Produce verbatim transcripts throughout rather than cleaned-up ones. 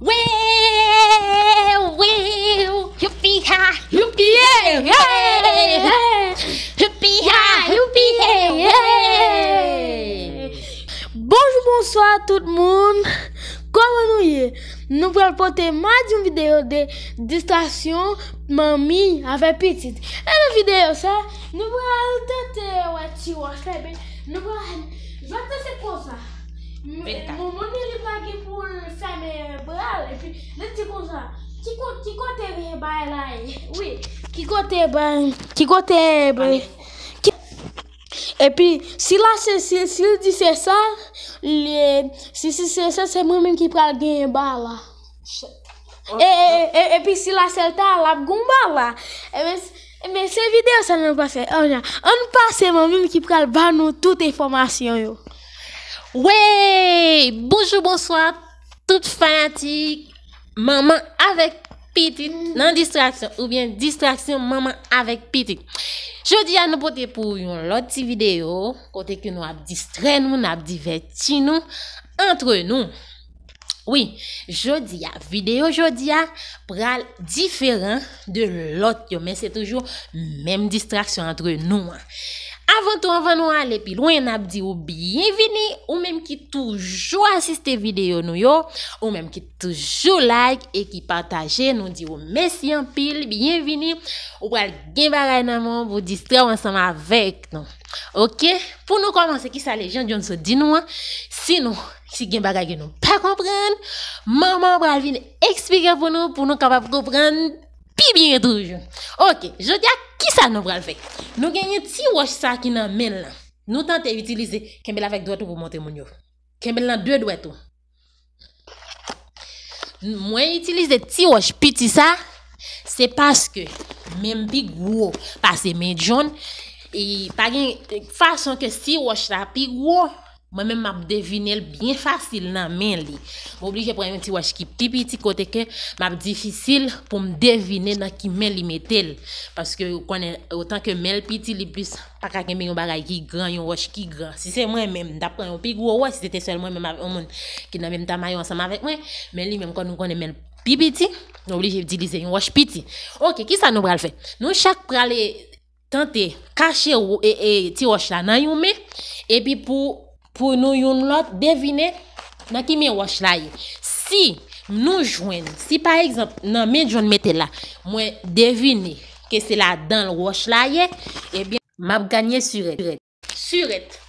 Wiu, wiu, youpi ha, youpi hey, hey, hey. Youpi ha, youpi hey, hey. Bonjou, bonswa tout moun. Kòman nou ye? Nou pral pote Madi yon videyo de distraksyon manmi avèk pitit. E nan videyo sa, nou pral tante wè ti wòch la, epi nou pral jwe tante konsa. Vin ka. Moun, moun li pa gen pou l fèmen bra l, epi li di konsa, ki ko-, ki kote bagay la ye? Wi, ki kote bagay, ki kote bagay? Ki, epi, si la se, si, si l di se sa, li, si, si se sa, se mwen menm ki pral genyen bal la. E, e, e, epi si la sèl ta, l ap gon bal la. E men, e men, se videyo sa nou pral fè. Ann, ann pase manmi m ki pral ba nou tout enfòmasyon yo. Wey! Bonjou, bonswa, tout fanatik manman avèk pitit nan distraksyon, oubyen distraksyon manman avèk pitit. Jodi a, nou pote pou yon lòt ti videyo, kote ke nou ap distrè nou, n ap divèti nou antre nou. Wi, jodi a, videyo jodi a pral diferan de lòt yo, men se toujou menm distraksyon antre nou an. Avan tou, anvan nou ale pi lwen, n ap di w byenvini, ou menm ki toujou asiste videyo nou yo, ou menm ki toujou like e ki pataje, nou di w mèsi anpil, byenvini. Ou pral gen bagay nan men w pou distrè w ansanm avèk nou. Oke? Pou nou kòmanse, kisa Lejann John sot di nou an? Sinon, si gen bagay ke nou pa konprann, manman pral vin eksplike pou nou, pou nou kapab konprann pi byen toujou. Oke, jodi a, kisa nou pral fè? Nou genyen ti wòch sa ki nan men l lan. Nou tante itilize, kenbe l avèk dwèt ou pou montre moun yo. Kenbe l nan de dwèt ou. Mwen itilize ti wòch piti sa, se paske men m pi gwo pase men John. E pa gen fason ke si wòch la pi gwo, mwen menm m ap devine l byen fasil nan men li. M oblije pran yon ti wòch ki pi piti kote ke m ap difisil pou m devine nan ki men li mete l. Paske ou konnen, otan ke men l piti, li plis pa ka kenbe yon bagay ki gran, yon wòch ki gran. Si se mwen menm, m t ap pran yon pi gwo wòch, si se te sèl mwen menm avèk yon moun ki nan menm tamay ansanm avèk mwen, men li menm, kòm nou konnen men l pi piti, nou oblije itilize yon wòch piti. Oke, kisa nou pral fè? Nou chak pral, e, tante kache wo-, e, e, ti wòch la nan yon men, epi pou, pou nou youn lòt devine nan ki men wòch la ye. Si nou jwenn, si pa egzanp, nan men John mete la, mwen devine ke se ladan l wòch la ye, ebyen, m ap ganye sirèt. Sirèt.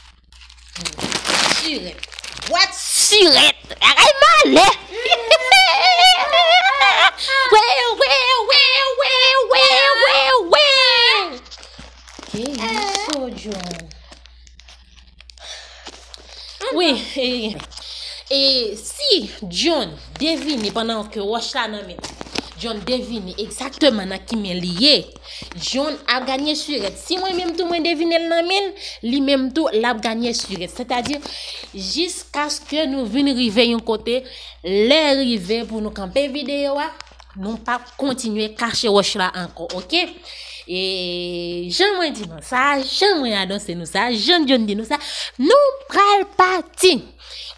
Sirèt. What? Sirèt. Bagay malè. Wè, wè, wè, wè, wè, wè, wè. Ke yon so John. Wi, e, e si John devine pandan ke wòch la nan men l, John devine egzakteman nan ki men li ye, John ap ganye sirèt. Si mwen menm tou mwen devine l nan men l, li menm tou l ap ganye sirèt. Sètadi, jiskaske nou vin rive yon kote, lè rive pou nou kanpe videyo a, nou p ap kontinye kache wòch la ankò, oke? E jan mwen di nou sa, jan mwen anonse nou sa, jan John di nou sa, nou pral pati.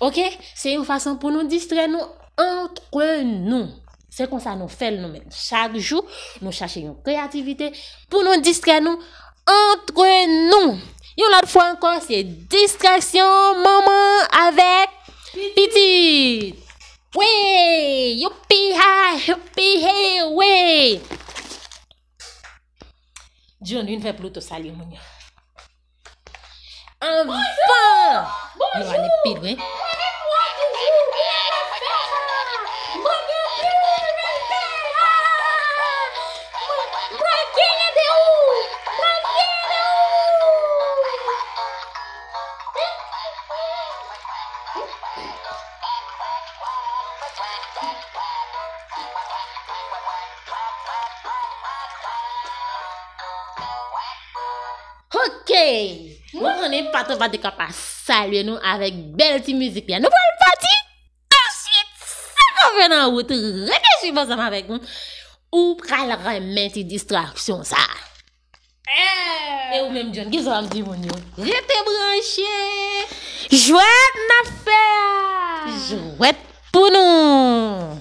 Oke? Se yon fason pou nou distrè nou antre nou. Se konsa nou fè l nou menm. Chak jou, nou chache yon kreyativite pou nou distrè nou antre nou. Yon lòt fwa ankò, se distraksyon manman avèk pitit. Wey! Youpi ha! Youpi hey! Wey! John, vin fè Pluto salye moun yo. Anvan nou ale pi lwen, oke! Mwen konnen Pato pa te ka pa salye nou avèk bèl ti mizik li a. Nou pral pati tousuit, san kanpe nan wout, rete swiv ansanm avèk nou. Ou pral renmen ti distraksyon sa. E ou menm, John, kisa w ap di moun yo? Rete branche! Jwèt n ap fè a! Jwèt pou nou!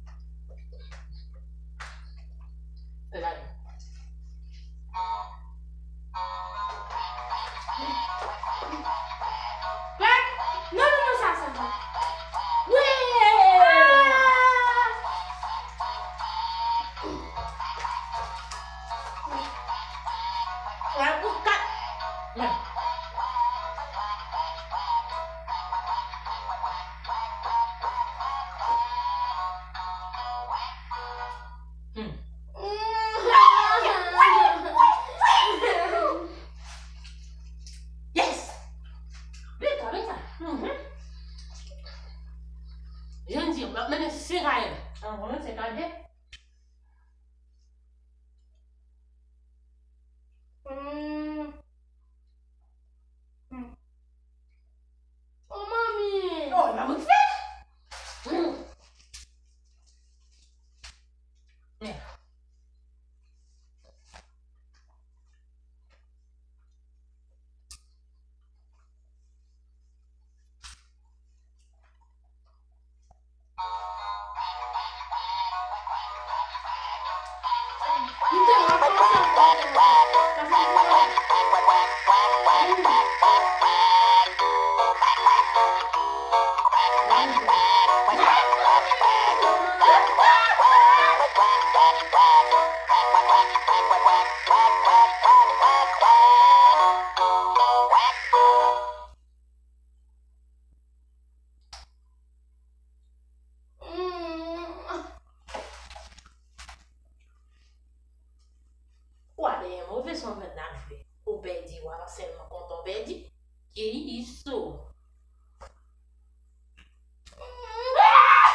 Fè bagay. Pèp, non, non, non, sa, sa, sa. Wi! Trè pou kat. Hmm. Yes! Vin ta, vin ta. Mhm. Jan di, m ap mennen senk a en. An, mwen, senk a de. Hmm. Hmm. Oh, manmi! Oh, manmi, fè! Hmm. Wa dèyè move son mèt n ap jwe. Ou pèdi, wa sèlman kontan w pèdi. Ki iso.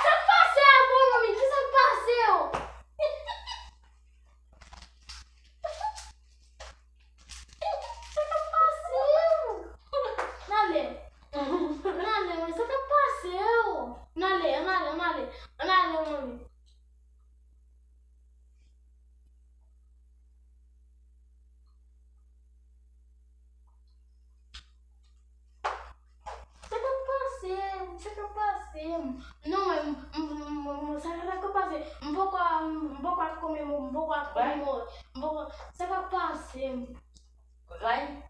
Sa k pase avè w, manmi? Bay. Bon, sa k ap pase? Bay.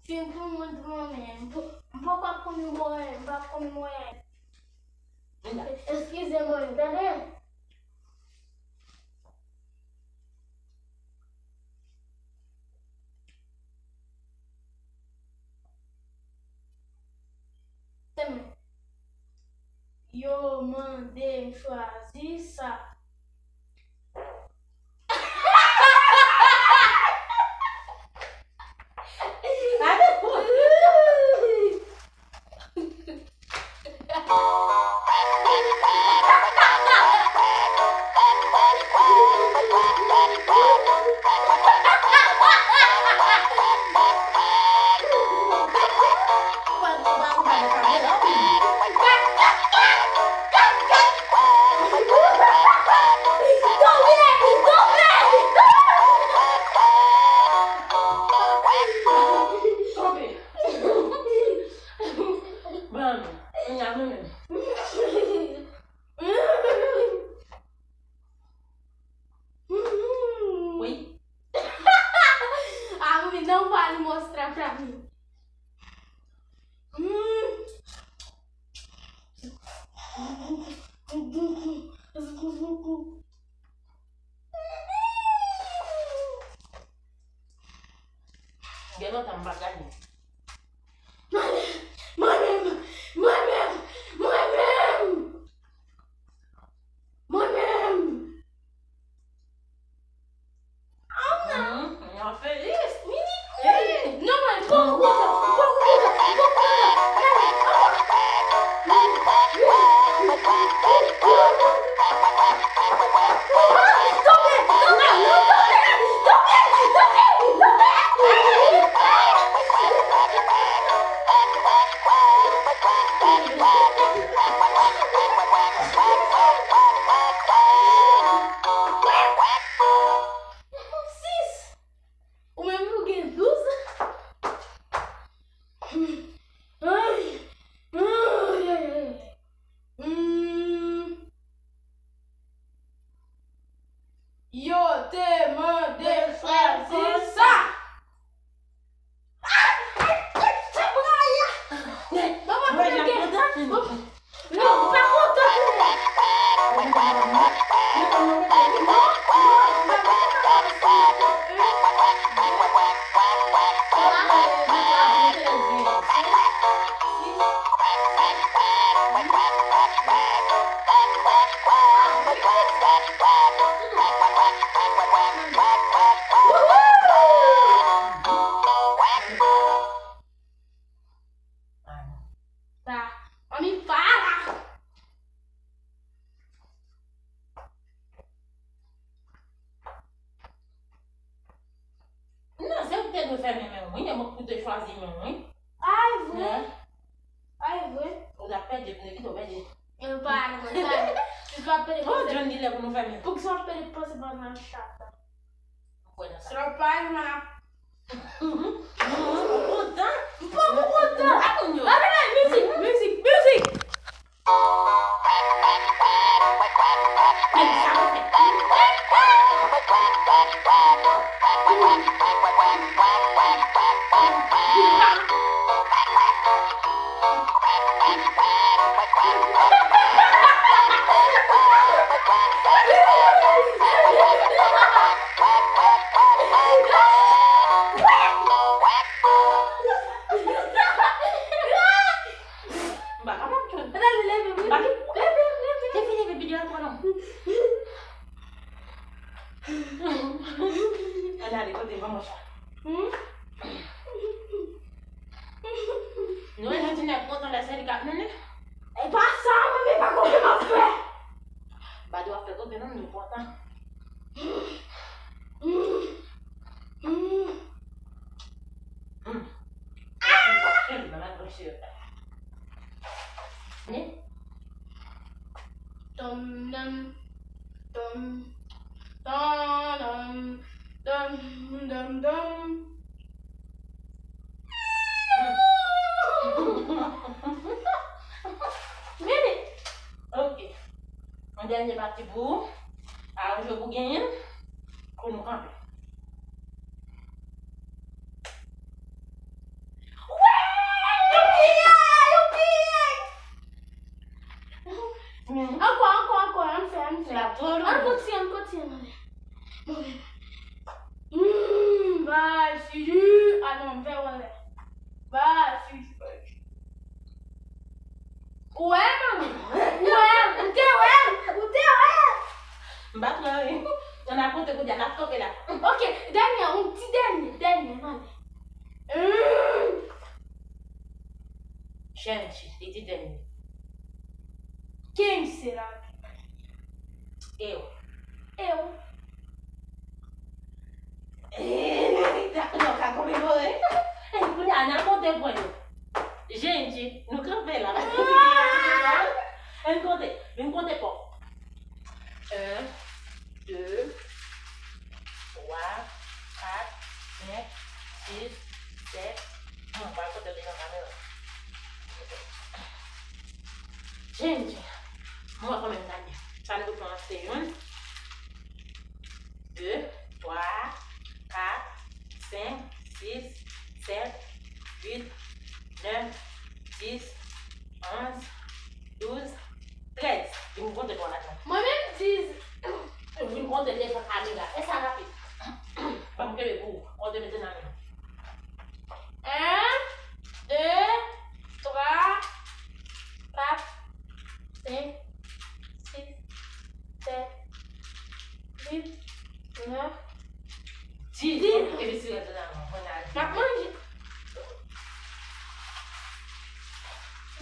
Fin pou mwen, mwen menm. M po-, m poko ap konn mwen, m pa konn mwen. Eskize mwen, tande? Yo mande m chwazi sa. Ban m, kounye a mwen menm. Wi. A mwen, não vale mostrar pra mim. Gen lontan m pa gade. Mwen menm, mwen menm, mwen menm, mwen menm, mwen menm. Mwen feliz. Mini kwi. Non, mwen, bon, bon, bon, bon, bon, bon. Sis, ou menm ou gen douz. Ay, ay, ay, ay. Hmm. Yo te mande chwazi sa. Ay, ay, ay, sa bra ya. Mwen pa kontan. Non, ou pa kontan pou mwen. Sa, ann para. Non, se ou ki te dwe fèmen men w, wi, e mwen ki te chwazi men w, wi. Ay, vre. Ay, vre. Ou t ap pèdi, pou te kite w pèdi. E pa, e pa. Jis pa pede. Oh, John, li lè pou nou fèmen. Poukisa w ap pede panse bann nan chat la? Sa pa yon ap. Ou kontan? M poko kontan. Gade la, mizik, mizik, mizik. M pa kapab jwenn. Leve, leve, leve. M pa ki. Leve, leve. Te fin leve videyo a twò non. Ann ale kote manman chat. Hmm? Nou wè jan ti nèg kontan lè sè li k ap mennen. E pa sa, mwen menm pa konprann m ap fè. Badou ap fè kote non, nou kontan. Tom, tom. Dam, dam, dam, dam, dam. Vini. Ok. Yon dènye pati pou ou. A, ou jwe pou genyen. Pou nou kanpe. Wi! Youpi! Youpi! Ankò, ankò, ankò, ann fè, ann fè. L ap twò lou. Ann kontinye, ann kontinye, mwen menm. Mwen menm. Hmm, bay, Sidi. A non, m fè w anlè. Bay, Sidi. Ou wè, manmi? Ou wè? Ou te wè? Ou te wè? M pa t wè anyen. Ann ap konte kounye a, n ap kanpe la. Ok, dènye, yon ti dènye, dènye, manmi. Hmm. Jènti, li di dènye. Ki misye la? E w. E w. E, Nenita, kounye a w ka komemore. E, kounye a, n a konte pwen yo. Jènti, nou kanpe la. Ann konte, vin konte pò. En, de, twa, kat, senk, sis, sèt. Mwen pral pote l devan kamera. Jènti, mwen wè konbyen m gade. Sa nou pran se youn, de, twa, kat, senk, sis, sèt, uit, nèf, dis, onz, douz, trèz. Vin konte pou w la. Mwen menm dis. Vin konte devan kamera. Fè sa rapid. Ban m kenbe pou ou. Konte mete nan men w. En, de, twa, kat, senk, sis, sèt, uit, nèf, dis. Epi si rete nan men w, konnya. M ap manje.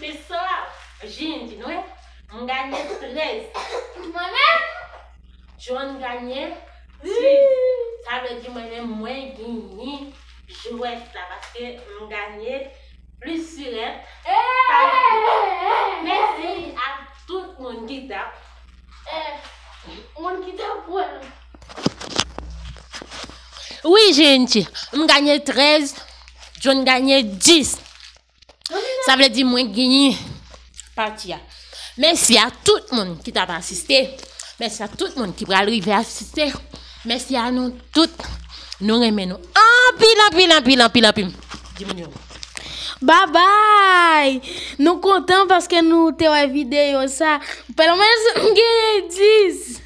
Bistro a, Jènti, nou wè, m ganye trèz. Mwen menm? John ganye dis. Sa vle di mwen menm, mwen genyen jwèt la, paske m ganye plis sirèt. Mèsi a tout moun ki t ap. Moun ki t ap wè. Wi, Jènti, m ganye trèz, John ganye dis. Sa vle di mwen genyen pati a. Mèsi a tout moun ki t ap asiste. Mèsi a tout moun ki pral rive asiste. Mèsi a nou tout. Nou renmen nou anpil, anpil, anpil, anpil, anpil. Di moun yo. Babay! Nou kontan paske nou te wè videyo sa. Pèlomens m genyen dis.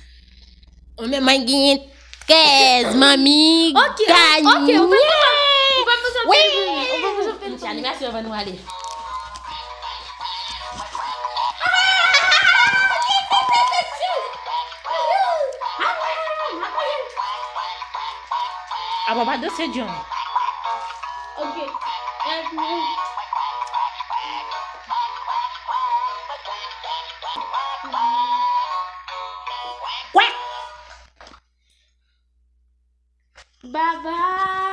Ou menm mwen genyen trèz, manmi. Ok, ok, ou pa bezwen, ou pa bezwen fè l vini, ou pa bezwen fè l vini. Animasyon, anvan nou ale. Apa pa danse, John? Ok. Kwèk! Baba!